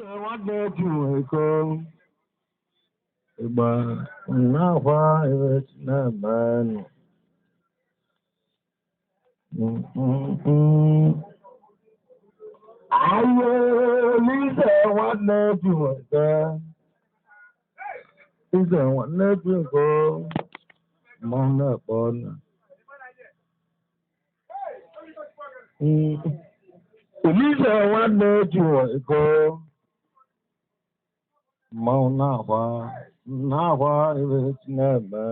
Nwanne Chineke ịgba na-akwa ebe na-eme. Ayé Olise nwanne Chineke Olise nwanne Chineke mọ na-ekpọ na Olise nwanne Chineke mmanwụ na-akwa ebe na-eme.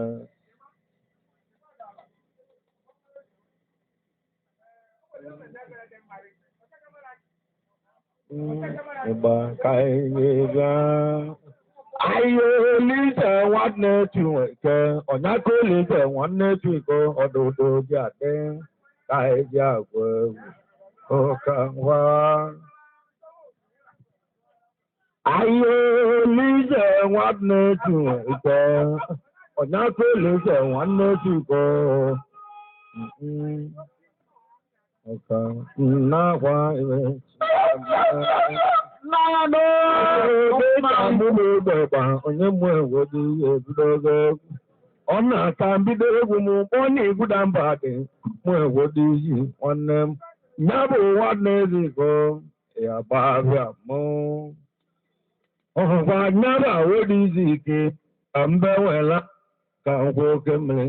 Ịgba ka anyị bịa. Ayé Olise nwanne Chineke ọnyaka Olise nwanne Chineke ọdụdụ ji adị ka anyị ji agwa egwu ụka ngwa. Ayé Olise nwanne Chineke ọnyaka Olise nwanne Chineke ụka na-akwa ebe. Onye mụ enwedi ebido egwu ọ na-aka mbido egwu m ọ na-egwuda mba dị mụ enwedi iyi nwanne m ya bụ nwanne ezigbo ya gbabịa mụ ọhụkwa ya bụ awedi izu ike ka mbe wela ka nkwụ oke mmiri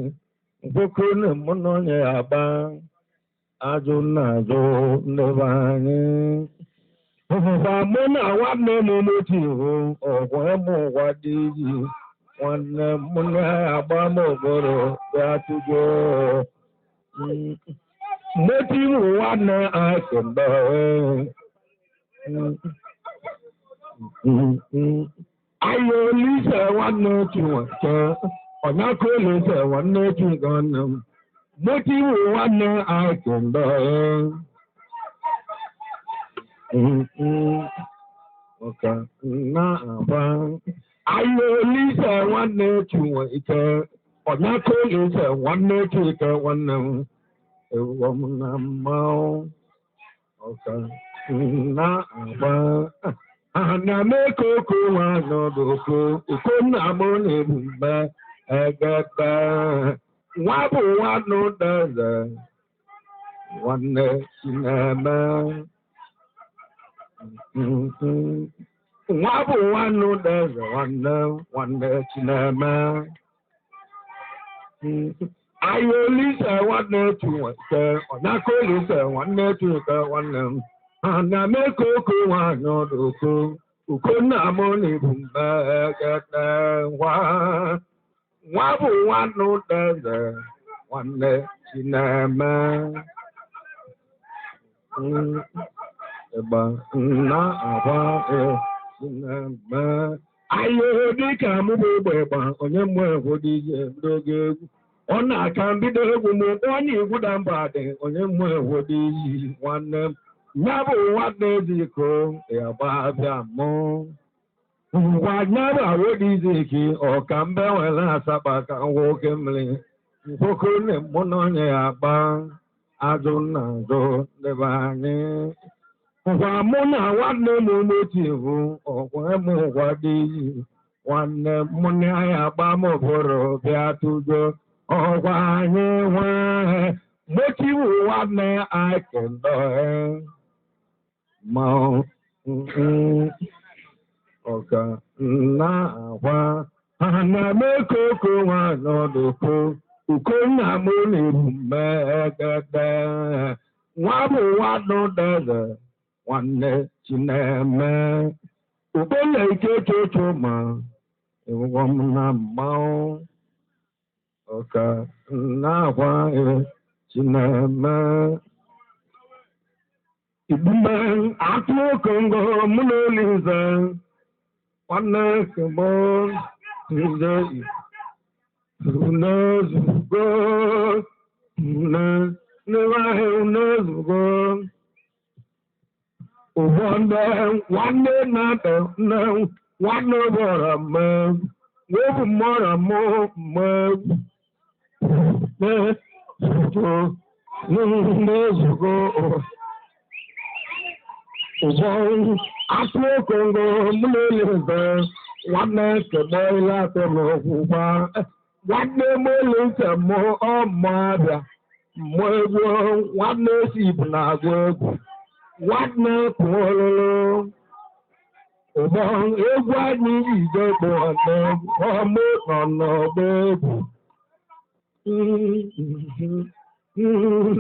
nkwụkọ na mụ na onye ya agba ajụ na ajụ ndị be anyị. Ọfụfa mụ na nwanne m n'otu ihu ọgwa mụ ụwa dị iyi nwanne m na-agba m okporo bịa tụjụ moti mụ nwanne akụ mgbe. Ayé Olise nwanne Chineke ọnyaka Olise nwanne Chineke nwanne m moti mụ nwanne akụ mgbe. Ọka na-agba. Ayé Olise nwanne Chineke ọnyaka Olise nwanne Chineke nwanne m ewuo m na mmanwụ ọka na-agba. Ana m eko oko nwa n'ọdụ oko oko nna m na-ebu mgbe egebe nwa bụ nwanne ụdeze nwanne Chineme nwa bụ nwanne ụdeze nwanne nwanne Chineme. Ayé Olise nwanne Chineke ọnyaka Olise nwanne Chineke nwanne m ana m eko oko nwanyị ọdụ oko oko nna m na-ebu mgbe egede nwa nwa bụ nwanne ụdeze nwanne Chineme. Ịgba na-agba Chineme. Ayé dịka mụ bụ egbe ịgba onye mụ egwu dị ije bido oge egwu ọ na-aka mbido egwu m onye igwuda mba dị onye mụ egwu dị iyi nwanne m ya bụ nwanne eziko ya gbabịa mụ ngwa ya bụ awodi iziki ọka mbe nwere asaba ka nwoke mmiri nwoke nne mụ na onye ya gba ajụ na ajụ ndebe anyị. Ngwa mụ na nwanne m n'otu iwu ọgwa m ụgwa dị iyi nwanne mụ na ya gba m bụrụ bịa tụjọ ọgwa anyị nwe motiwu nwanne akendo ma ọka na-akwa. Ana m eko oko nwaanyị ọdụko uko nna m na-ebu mmegede nwa bụ nwanne ụdeze nwanne Chineme ukpole ike chocho ma ịwụgwọ m na mmanwụ ọka na-akwa Chineme. Igbume atụ okongo mụ na Olise nwanne kemgbe nze unezugo nne unezugo ụfọdụ nwanne na-atọ nne nwanne bọrọ mme nwobu mọrọ mụ mme n'ezugo ụfọdụ. Atụ okongo mụ na-ele mbe nwanne kemọ ile atọ n'ọgwụgwa nwanne m ole ntị mụ ọmụ abịa mmụọ egwu nwanne si bụ na-agụ egwu nwanne pụọlụlụ ụgbọ egwu anyị ije bụ ọmụ nọ n'ọgbọ egwu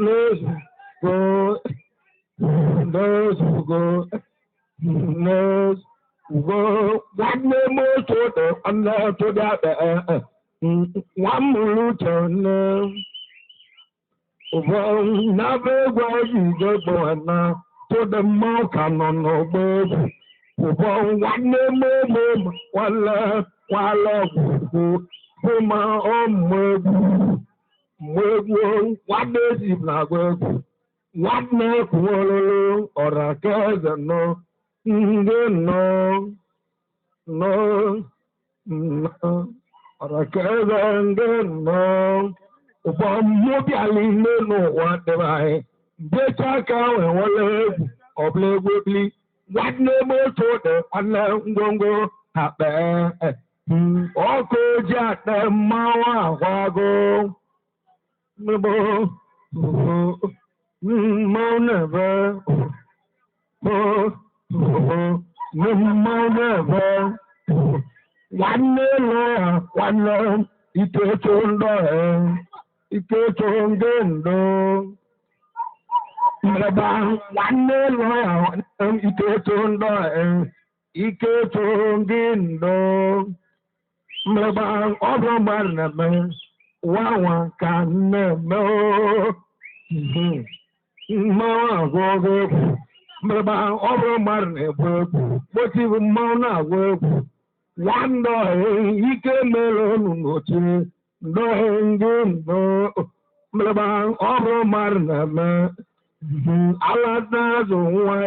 n'ezugo n'ezugo n'ezugo nwanne m otu ụtọ nne tụdị akpa nwa m mụrụ uche nne ụgbọ n'ebe egwu anyị ije bụ na tụdị mmanwụ ka nọ n'ọgbọ egwu ụgbọ nwanne m ụmụ nwanne nwale ọgwụgwụ bụma ọmụ egwu mgbe egwu nwanne ezi na-agụ egwu nwanne kwuololo ọra ka eze nọ ndị nọ nọ nọ ọra ka eze ndị nọ ụgbọ mmụọ bịala ile n'ụwa dịrị anyị mbecha aka wee nwere egwu ọbụla egwu ebili nwanne m otu ụdị nwanne ngwongwo akpa ọkụ ji akpa mmanwụ ahụagụ mmanwụ na-ebe mmanwụ na-ebe nwanne lụ ya nwanne ike eto ndọ ike eto ndị ndụ mgbe nwanne lụ ya ike eto ndọ ike eto ndị ndụ mgbe ọ bụ mmadụ na-eme nwanwa ka nne-eme mmanwụ agwụ ọgụ egwu mgbe ọ bụ mmadụ na-egbu egwu motivu mmanwụ na-agwụ egwu nwandọ ike mere unu n'otu ndọghị ndị ndụ mgbe ọ bụ mmadụ na-eme ala na-azụ nwa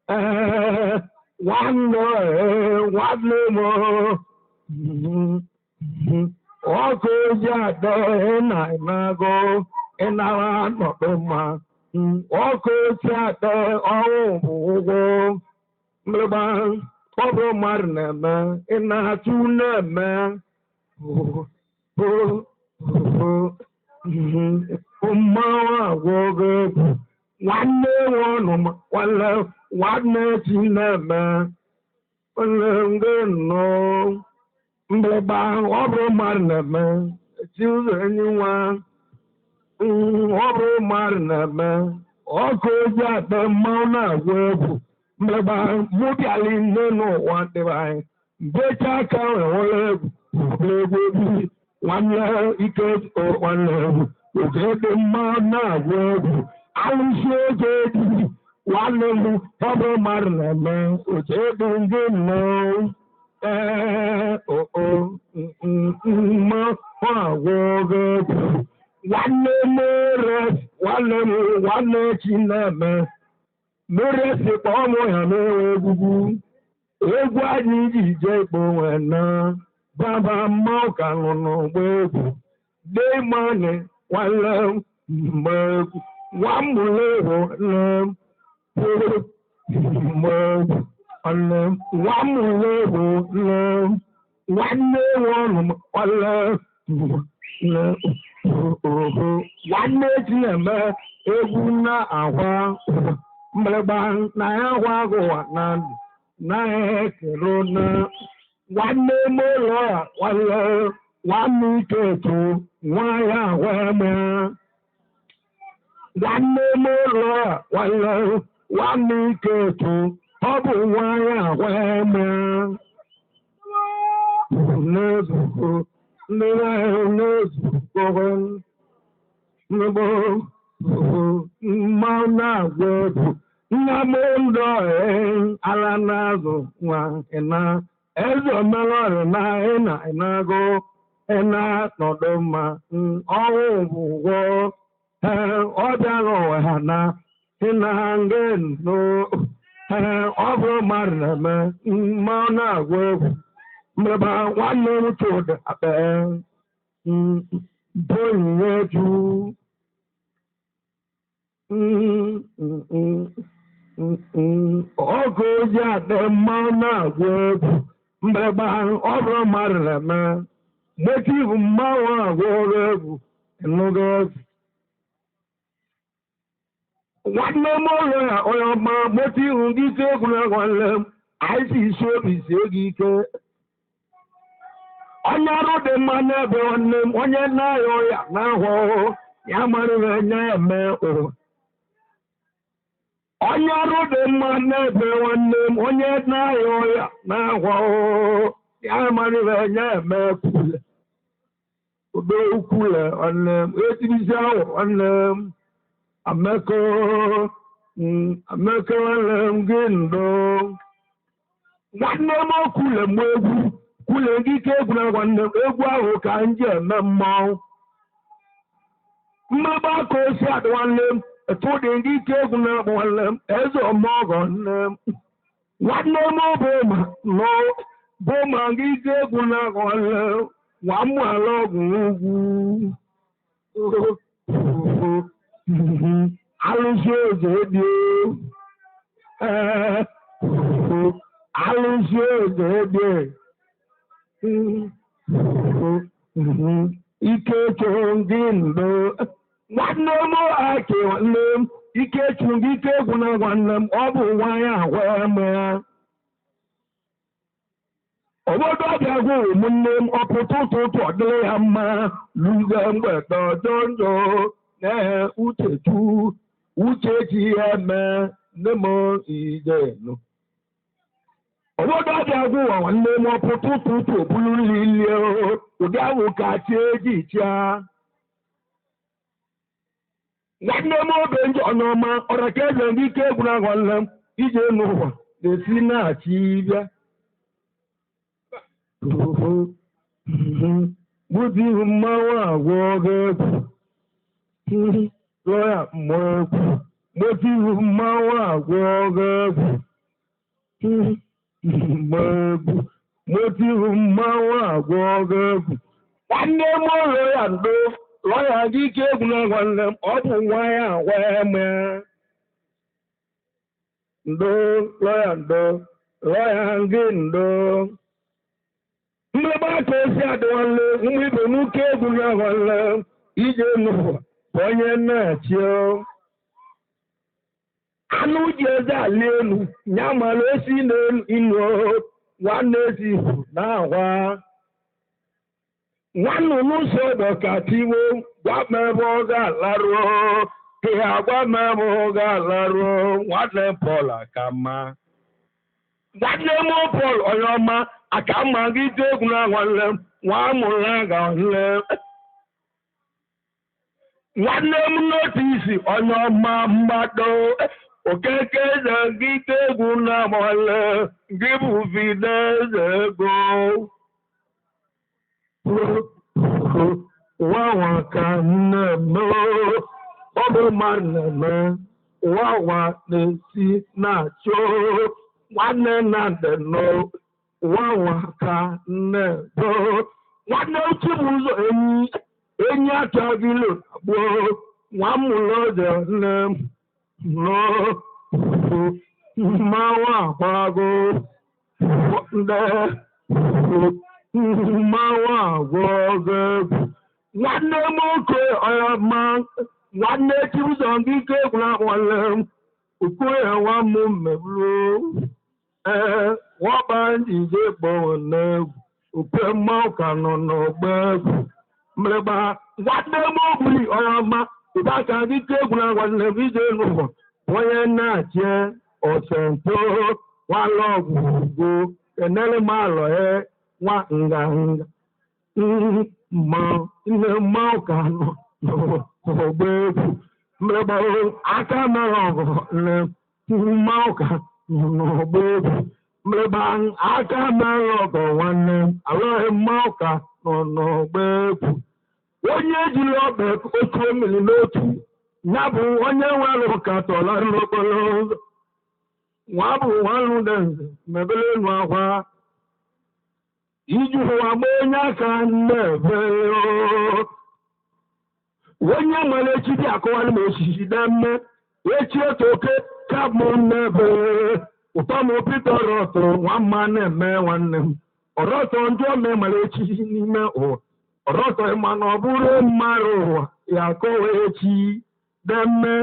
ee nwanne nwanne m ọkụ ji adọ ịna ịnagụ ịnara nọdụ mma ọkụ ji adọ ọnwụ bụ ụgwọ mgbịrịgba ọ bụ mmadụ na-eme ịna-atụ na-eme mmanwụ agwụ oge egwu nwanne nwanụ nwanne nwanne chi na-eme nwanne ndị nnọọ mgbịrịgba ọ bụ mmadụ na-eme chi ụzọ enyi nwa ọ bụ mmadụ na-eme ọkụ oji akpa mmanwụ na-agwụ egwu mgbịrịgba mụ bịala nne n'ụwa dịrị anyị mbecha aka enwere egwu egwu egwu nwanne ike nwanne egwu oge dị mma na-agwụ egwu alụsị oge egwu nwanne m ọ bụ mmadụ na-eme oche dị ndị nnọọ ee mma agwụ oge egwu nwanne mere nwanne m nwanne chi na-eme mere si kpọọ mụ ya n'ewe egwugwu egwu anyị ji jee ikpo nwe na baba mmanwụ ka nọ n'ọgbọ egwu dee mmanị nwanne mgbe egwu nwa mmụlụ nne mgbe egwu nwanne nwa mmụlụ nne nwanne nwanụ nwanne nwanne chi na-eme egwu na-agwa mgbịrịgba na ya gwa agụwa na na ekere na nwanne m ụlọ ya nwanne nwanne ike eto nwa ya agwa eme nwanne m ụlọ ya nwanne nwanne ike eto ọ bụ nwa ya agwa eme n'ezuko ndị n'ezuko mgbe mmanwụ na-agwa egwu nna m ndụ ala na-azụ nwa ịna eze omelọrị na ịna ịnagụ ịna nọdụ mma ọnwụ bụ ụgwọ ee ọ bịara ụwa ha na ịna ndị nụ ee ọ bụ mmadụ na-eme mmanwụ na-agwa egwu mgbeba nwanne m chụdị akpa bụ onyinye juu. Ọgụ oji adị mma na-agụ egwu mgbịrịgba ọ bụrụ mmadụ na-eme motiv mmanwụ agụ ọrụ egwu ịnụgo egwu nwanne m ụlọ ya onye ọma motiv gị ike egwu na nwanne m anyị si isi obi sie gị ike onye arụ dị mma n'ebe nwanne m onye na-aya ọya na-ahụ ya mara ihe eme ụwa onye arụ dị mma n'ebe nwanne m onye na-aya ọya na-ahụ ya mara ihe eme kwule obe ukwule nwanne m etibisi ahụ nwanne m ameko ameko nwanne m gị ndo nwanne m okwule m egwu kwule gị ike egwu na nwanne m egwu ahụ ka m ji eme mmanwụ mmebe aka osi adị nwanne m etu dị gị ike egwu na nwanne m eze ọmọgọ nne m nwanne m bụ ma nọ bụ ma gị ike egwu na nwanne m nwa m ala ọgwụ ugwu alụsị oze dị alụsị oze dị ike chụrụ gị ndo nwanne m aki nwanne m ike chụrụ gị ike egwu na nwanne m ọ bụ nwaanyị agwa m ya obodo ọbịa gwụrụ m nne m ọpụta ụtụtụ ọ dịrị ya mma luze mgbede ọjọ njọ na uchechu uchechi ya eme nne m ijenu obodo ọbịa gwụwa nwanne m ọpụta ụtụtụ obulu nri ụdị ahụ ka chi eji chia nwanne m obe njọ n'ọma ọra ka eze ndị ike egwu na nwanne m ije n'ụwa na-esi na-achị bịa gbutu ihu mmanwụ agwọ gị egwu lọya mmụọ egwu gbutu ihu mmanwụ agwọ gị egwu mmụọ egwu gbutu ihu mmanwụ agwọ gị egwu nwanne m lọya ndo lọya gị ike egwu na nwanne m ọ bụ nwa ya agwa m ya ndo lọya ndo lọya gị ndo mmebe aka osi adịwale ụmụ ibe n'uke egwu na-ahụle ije n'ụwa onye na-achị anụ ji eze ali elu ya mara esi n'elu inu nwanne esi na-agwa nwanne n'ụsọ ọdọ ka tiwo gwa m ebe ọ ga-alaruo ka ya gwa m ebe ọ ga-alaruo nwanne Pọl aka mma nwanne m Pọl onye ọma aka mma gị dị egwu na nwanne m nwa amụrụ ga nwanne nwanne m n'otu isi onye ọma mgbado okeke eze gị dị egwu na nwanne gị bụ Fideze ego nwa ka nne m ọ bụ mmadụ na-eme nwa na-esi na-achọ nwanne na-adị nọ nwa ka nne bụ nwanne uche bụ ụzọ enyi enyi achọghị ilo abụọ nwa mụrụ ọzọ nne m nọ mmanwụ akwago ndị mmanwụ agwọ ọgụ egwu nwanne m oke ọma nwanne chibuzo ndị ike egwu na nwanne m okoye nwa m mmegburu ee nwaba njije kpọrọ n'egwu oke mmanwụ ka nọ n'ọgba egwu mgbịrịgba nwanne m obuli ọma ụba ka ndị ike egwu na nwanne m ije n'ụwa onye na-achị ọsento nwala ọgwụgwụ enere m alọ ya nwa nganga mma nne mmanwụ ka nọ n'ọgba egwu mgbịrịgba aka mara ọgụ nne mmanwụ ka nọ n'ọgba egwu mgbịrịgba aka mara ọgụ nwanne m alọghị mmanwụ ka nọ n'ọgba egwu onye jiri ọkpa otu mmiri n'otu ya bụ onye nwere ụka tọla n'okporo ụzọ nwa bụ nwanụdenze mebere enu akwa iji ụwa gba onye aka na-ebe onye nwere echi dị akọwara m osisi na mme Echi oke ka mụ n'ebe ụtọ m Peter Orotọ nwa mma na-eme nwanne m. Orotọ ndị ome mara echi n'ime ụwa. Orotọ ma na ọ bụrụ mmadụ ụwa ya akọwa echi demme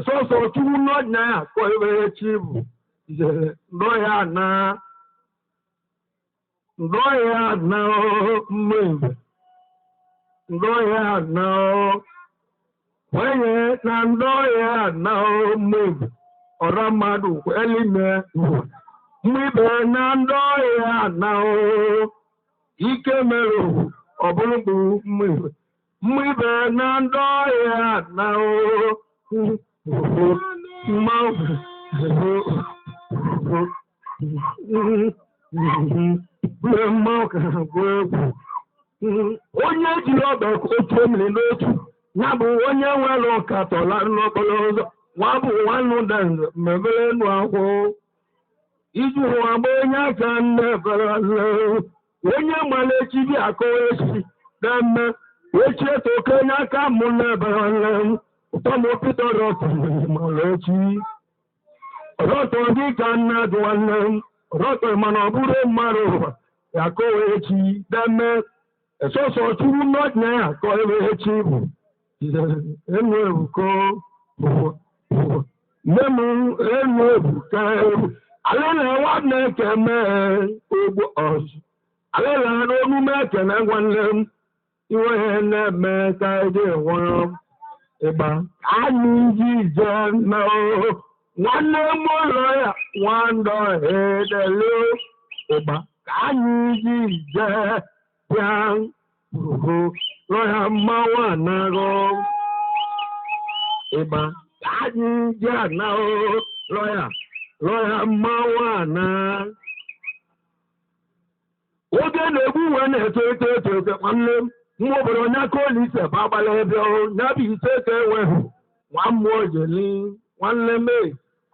sọsọ chukwu n'ọnya ya akọwa echi bụ ijele ndọ ya na ndọ ya na mmegbe ndọ ya na kwenye na ndọ ya na mmegbe ọra mmadụ kwelime mmibe na ndọ ya na ike mere ọ bụrụ mkpu mmibe mmibe na ndọ ya na onye jiri ọba otu mmiri n'otu ya bụ onye nwere ụka tọla n'okporo ụzọ nwa bụ nwanne ụdanze mmebere nụ akwụ iji ụwa gba onye aka nne fere onye mara echi bi akọ echi demme echi etoke onye aka mụ na-ebere nne m ụtọ m Peter Orotọ mara echi Orotọ dị ka nna dị nwanne m Orotọ mana ọ bụrụ mmadụ ụwa ya akọwa echi demme sọsọ chukwu n'ọnya ya akọ ebe echi bụ enu ebuko nne m enu ebuka alịla nwanne ekene ogbo ọzọ alịla n'omume ekene nwanne m iwe na-eme ka eji nwụrụ ịgba anyị ji je na nwanne m ụlọ ya nwandọ edele ịgba ka anyị ji je bịa hụ lọya mmanwụ anaghọ ịgba ka anyị ji ana lọya lọya mmanwụ ana oge na-egwu uwe na-eto eto eto eto nwanne m nwa obodo onye aka olise bụ agbala ebe ọrụ ya bụ ise ka enweghị nwa mmụọ jeli nwanne m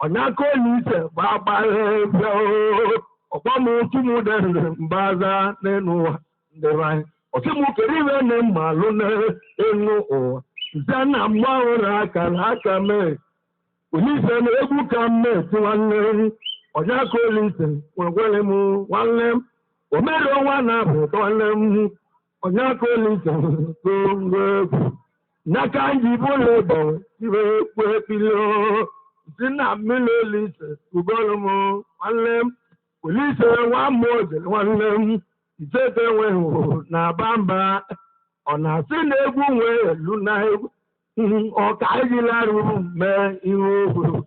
onye aka olise bụ agbala ebe ọrụ ọkpọ m chumudere mbaza n'elu ụwa ndị anyị ọsị m kere ibe na mma alụ n'elu ụwa nze na mgbanwere aka na aka mee olise na egwu ka m na-eti nwanne m onye aka olise nwekwere m nwanne m o mere ọnwa na-abụ nwanne m onye aka olise gongo egwu n'aka nji bụlụ ịgbanwe ibe ekwu ekpili si na mmiri olise ugolu m nwanne m olise nwa mmụọ jere nwanne m itete enweghị na aba mba ọ na-asị na egwu nwee elu na egwu ọka ejilarụ mee ihe okwuru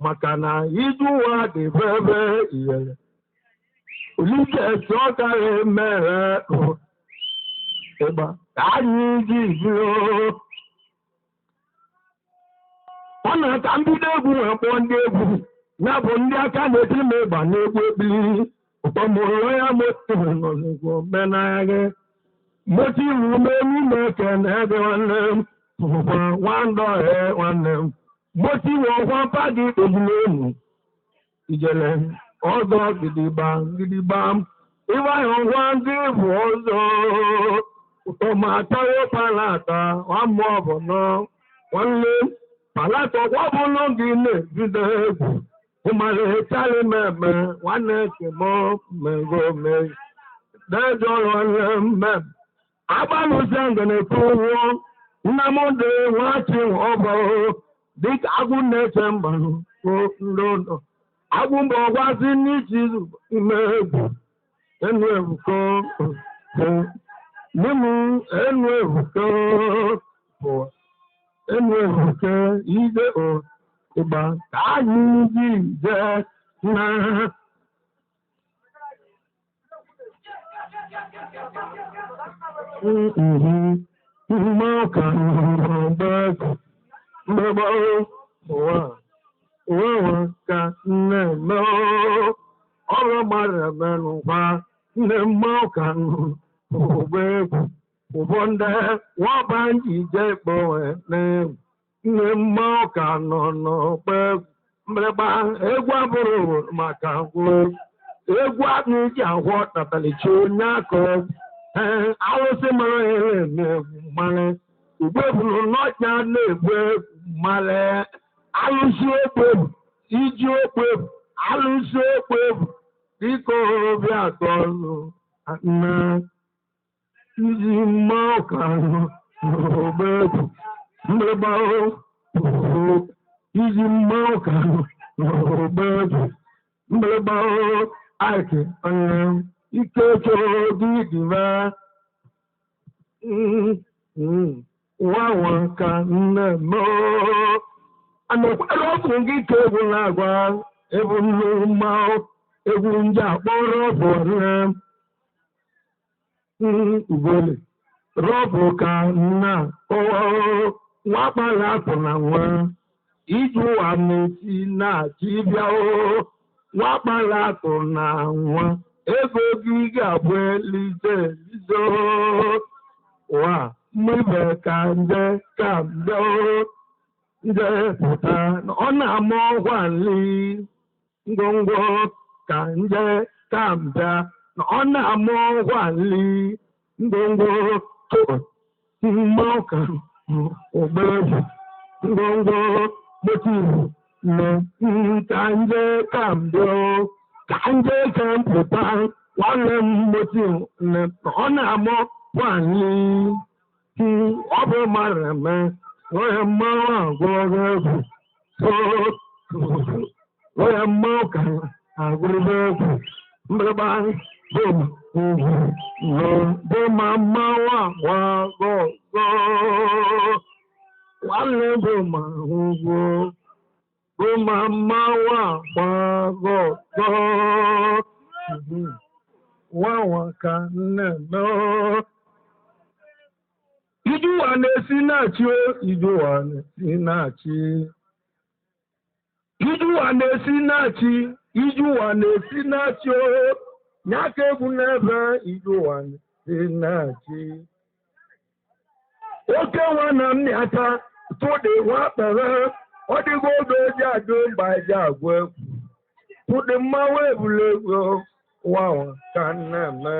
maka na iju ụwa dị ebe iyere olise si ọka mere ịgba ka anyị ji biro ọ na-aka mbido egwu wee kpọọ ndị egwu ya bụ ndị aka na-eti m ịgba n'egwu ekpili ụtọ mụrụ ya motinọzikwa omenagị motivu n'elu na-ekene gị nwanne m bụkwa nwandọhe nwanne m motivu ọkwa mpa gị kpebiri ijele ọzọ gidigba gidigba ịgbanyụ ngwa ndị bụ ọzọ ụtọ ma atawo palata nwa bụ nọ nwanne m palata ọkwa bụlụ gị na-ebido egwu ụmalechali mmemme nwanne kemo mmego me dejọ nwanne mmemme agbalụsịa ngene ụgwọ nna m dị nwachi ọbọ dịka agụ na-eche mgbanụ ndụ agụ mba ọgwazi n'ichi ime egwu enu ebuko n'imu enu ebuko bụ enu ebuko ide o ịgba ka anyị ji je na mgbegbo ụwa ụwa ka nne eme ọrụ gbara eme n'ụwa nne mma ka ụgbọ egwu ụbọ ndị nwaba njije kpọwe n'egwu nne mma ka nọ n'ọgba egwu mgbịrịgba egwu abụrụ maka ngwụ egwu akpụ ji agwọ tatalichi onye aka ee arụsị mara ihe na-eme egwu mmalị ugbo ebulu n'ọnya na-egbu egwu mmalị Alụsị okpe bụ iji okpe bụ alụsị okpe bụ dịka obi atọ na iji mma ụka n'ogbe egwu mgbịrịgba iji mma ụka n'ogbe egwu mgbịrịgba aiki onye ike chọrọ gị dịba nwa ka nne m anakwara ọgwụ gị ka egwu na-agwa egwu nnu mmanwụ egwu ndị akpọrọ ọgwụ nne ugole rọbụ ka nna kọwa nwa kpara akpụ na nwa iji ụwa na-esi na-achị bịa nwa kpara akpụ na nwa ego gị ga-abụ elize elize wa mmibe ka nje ka mbe nje pụta ọ na-ama ọgwa nli ngwongwo ka nje ka mbịa ọ na-ama ọgwa nli ngwongwo mma ka ogbeegwu ngwongwo motivu na ka nje ka mbịa ka nje ka mpụta nwanne m motivu na ọ na-ama ọgwa nli ọ bụ mara eme onye mmanwụ agwụrụ egwu onye mmanwụ ka agwụrụ egwu mgbịrịgba bom boma mmanwụ agwagọgọ nwanne boma ugwu boma mmanwụ agwagọgọ nwanwa ka nne mee Ijuwa na-esi na-achị ijuwa na-esi na-achị ijuwa na-esi na-achị ijuwa na-esi na-achị o nyaka egwu n'ebe ijuwa na-esi na-achị oke nwa na mmịata tụdị nwa kpere ọ dịgo oge eji adụ mba eji agwụ egwu tụdị mmanwụ ebule egwu nwa ka nna eme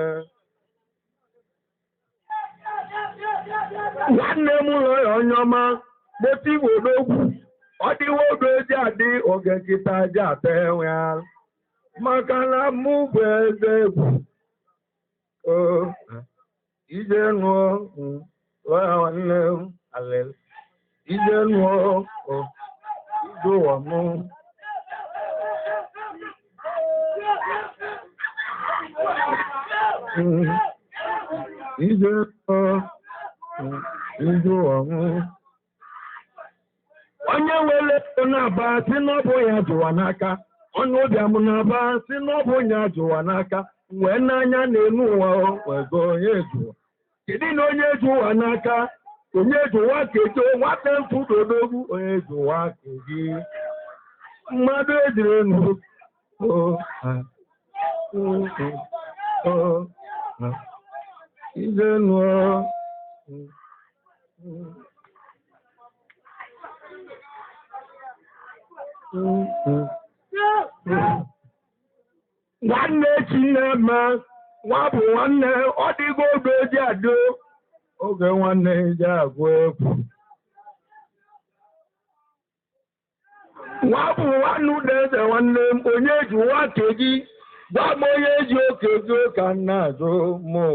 nwanne m ụlọ ya onye ọma kpọta igwe n'okwu ọ dịwo oge eji adị oge nkịta ji ata enwe maka na mụ bụ eze egwu ije nụọ lọya nwanne m alele ije nụọ ije ụwa mụ ije nụọ ndị ọṅụ onye nwere ego na-aba si n'ọbụ ya jụwa n'aka onye ụbịam na-aba si n'ọbụ ya jụwa n'aka wee n'anya na-enu ụwa wego onye jụwa kedu na onye jụwa n'aka onye jụwa kedo nwata mfu dodogwu onye jụwa kedu mmadụ ejiri enu ije nụọ. Nwanne Chineme nwa bụ nwanne ọ dịgo oge eji adị oge nwanne ji agụ egwu nwa bụ nwanne ụlọeze nwanne m onye ji nwa keji gwa m onye ji oke gị ka nna azụ mụ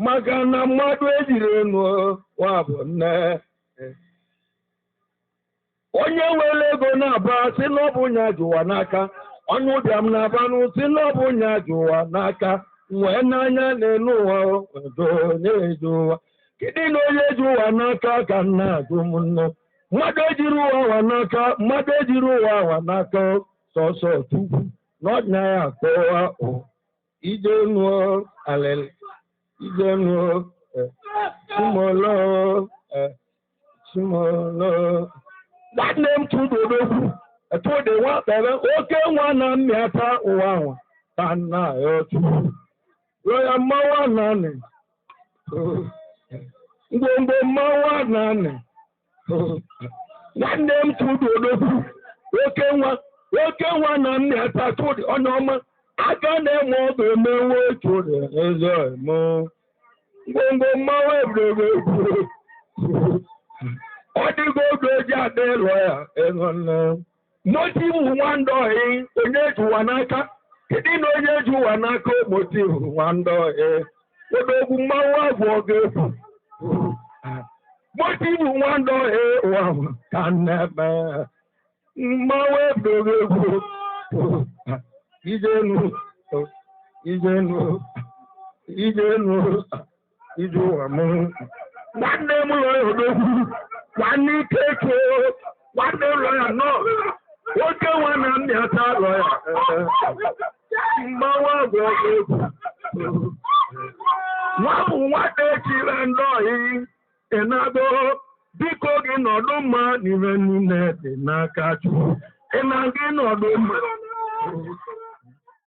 maka na mmadụ ejiri enu nwa bụ nne onye nwere ego na-aba si n'ọbụ nya jụwa n'aka onye ụbịam na-aba n'ụsị n'ọbụ nya jụwa n'aka nwee n'anya na-enu ụwa onye ji ụwa kedu na onye ji ụwa n'aka ka nna ajụ m nne mmadụ ejiri ụwa ụwa n'aka mmadụ ejiri ụwa ụwa n'aka sọsọ tupu n'ọnya ya akpọwa ije nụọ alịlị ije nụọ chimolo chimolo nwanne m tụdodogwu tụdị nwa kpere oke nwa na mmịata ụwa ahụ ka nna ya chukwu ya mmanwụ ananị ngwongwo mmanwụ ananị nwanne m tụdodogwu oke nwa oke nwa na mmịata tụdị onye ọma aka na-eme ọgụ emewe tụdị eze eme ngwongwo mmanwụ egwuregwu egwu. Ọ dịgo oge oji ada ịlọ ya ego nne. Motivu nwandọghị onye ji ụwa n'aka. Kedu na onye ji ụwa n'aka motivu nwandọghị? Odogwu mmanwụ abụọ ga-ekwu. Motivu nwandọghị ụwa ka nnebe. Mmanwụ ebidogo egwu. Ijenu, ijenu, ijenu, ije ụwa m. Nwanne m lọrọ odogwu, nwanne Ikechi, nwanne m lọrọ ya nọ. Nwoke nwa na mmịata lọ ya. Mmanwụ abụọ egwu. Nwa bụ nwata echire ndị oyi ịnago biko gị nọdụ mma n'ime niile dị n'aka Chukwu. Ị na gị nọdụ mma.